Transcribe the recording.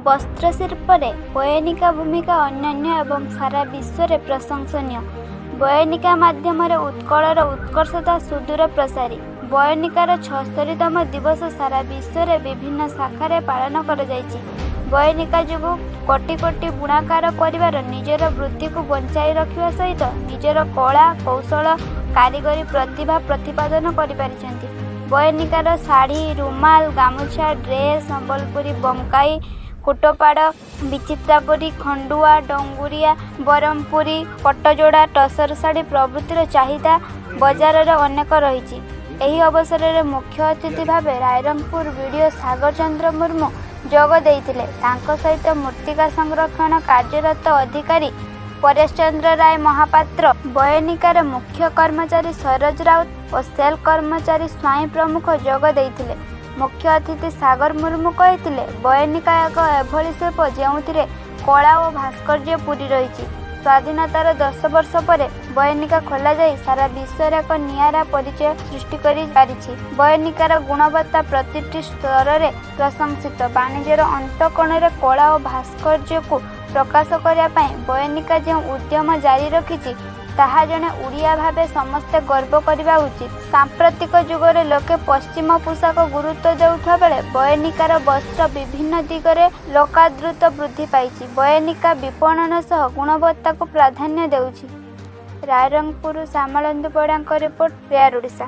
ବସ୍ତ୍ରଶିଳ୍ପରେ ବୟନିକା ଭୂମିକା ଅନନ୍ୟ ଏବଂ ସାରା ବିଶ୍ୱରେ ପ୍ରଶଂସନୀୟ। ବୟନିକା ମାଧ୍ୟମରେ ଉତ୍କଳର ଉତ୍କର୍ଷତା ସୁଦୂର ପ୍ରସାରୀ। ବୟନିକାର 76ତମ ଦିବସ ସାରା ବିଶ୍ୱରେ ବିଭିନ୍ନ ଶାଖାରେ ପାଳନ କରାଯାଇଛି। ବୟନିକା ଯୋଗୁଁ କୋଟି କୋଟି ବୁଣାକାର ପରିବାର ନିଜର ବୃତ୍ତିକୁ ବଞ୍ଚାଇ ରଖିବା ସହିତ ନିଜର କଳା, କୌଶଳ, କାରିଗରୀ ପ୍ରତିଭା ପ୍ରତିପାଦନ କରିପାରିଛନ୍ତି। ବୟନିକାର ଶାଢ଼ୀ, ରୁମାଲ, ଗାମୁଛା, ଡ୍ରେସ୍, ସମ୍ବଲପୁରୀ ବମ୍କାଇ, କୋଟପାଡ଼, ବିଚିତ୍ରାପୁରୀ, ଖଣ୍ଡୁଆ, ଡଙ୍ଗୁରିଆ, ବରହମପୁରୀ, ପଟ୍ଟଯୋଡ଼ା, ଟସର ଶାଢ଼ୀ ପ୍ରଭୃତିର ଚାହିଦା ବଜାରରେ ଅନେକ ରହିଛି। ଏହି ଅବସରରେ ମୁଖ୍ୟ ଅତିଥି ଭାବେ ରାଇରଙ୍ଗପୁର ବିଡିଓ ସାଗର ଚନ୍ଦ୍ର ମୁର୍ମୁ ଯୋଗ ଦେଇଥିଲେ। ତାଙ୍କ ସହିତ ମୃତ୍ତିକା ସଂରକ୍ଷଣ କାର୍ଯ୍ୟରତ ଅଧିକାରୀ ପରେଶ ଚନ୍ଦ୍ର ରାୟ ମହାପାତ୍ର, ବୟନିକାର ମୁଖ୍ୟ କର୍ମଚାରୀ ସରୋଜ ରାଉତ ଓ ସେଲ୍ କର୍ମଚାରୀ ସ୍ୱାଇଁ ପ୍ରମୁଖ ଯୋଗ ଦେଇଥିଲେ। ମୁଖ୍ୟ ଅତିଥି ସାଗର ମୁର୍ମୁ କହିଥିଲେ, ବୟନିକା ଏକ ଏଭଳି ଶିଳ୍ପ, ଯେଉଁଥିରେ କଳା ଓ ଭାସ୍କର୍ଯ୍ୟ ପୂରି ରହିଛି। ସ୍ୱାଧୀନତାର 10 ବର୍ଷ ପରେ ବୟନିକା ଖୋଲାଯାଇ ସାରା ବିଶ୍ୱରେ ଏକ ନିଆରା ପରିଚୟ ସୃଷ୍ଟି କରିପାରିଛି। ବୟନିକାର ଗୁଣବତ୍ତା ପ୍ରତିଟି ସ୍ତରରେ ପ୍ରଶଂସିତ। ବାଣିଜ୍ୟର ଅନ୍ତଃକୋଣରେ କଳା ଓ ଭାସ୍କର୍ଯ୍ୟକୁ ପ୍ରକାଶ କରିବା ପାଇଁ ବୟନିକା ଯେଉଁ ଉଦ୍ୟମ ଜାରି ରଖିଛି, ତାହା ଜଣେ ଓଡ଼ିଆ ଭାବେ ସମସ୍ତେ ଗର୍ବ କରିବା ଉଚିତ। ସାମ୍ପ୍ରତିକ ଯୁଗରେ ଲୋକେ ପଶ୍ଚିମ ପୋଷାକ ଗୁରୁତ୍ୱ ଦେଉଥିବା ବେଳେ ବୟନିକାର ବସ୍ତ୍ର ବିଭିନ୍ନ ଦିଗରେ ଲୋକାଦୃତ ବୃଦ୍ଧି ପାଇଛି। ବୟନିକା ବିପଣନ ସହ ଗୁଣବତ୍ତାକୁ ପ୍ରାଧାନ୍ୟ ଦେଉଛି। ରାଇରଙ୍ଗପୁରରୁ ଶ୍ୟାମଳେନ୍ଦୁ ପରିଡ଼ାଙ୍କ ରିପୋର୍ଟ, ରେୟାର ଓଡ଼ିଶା।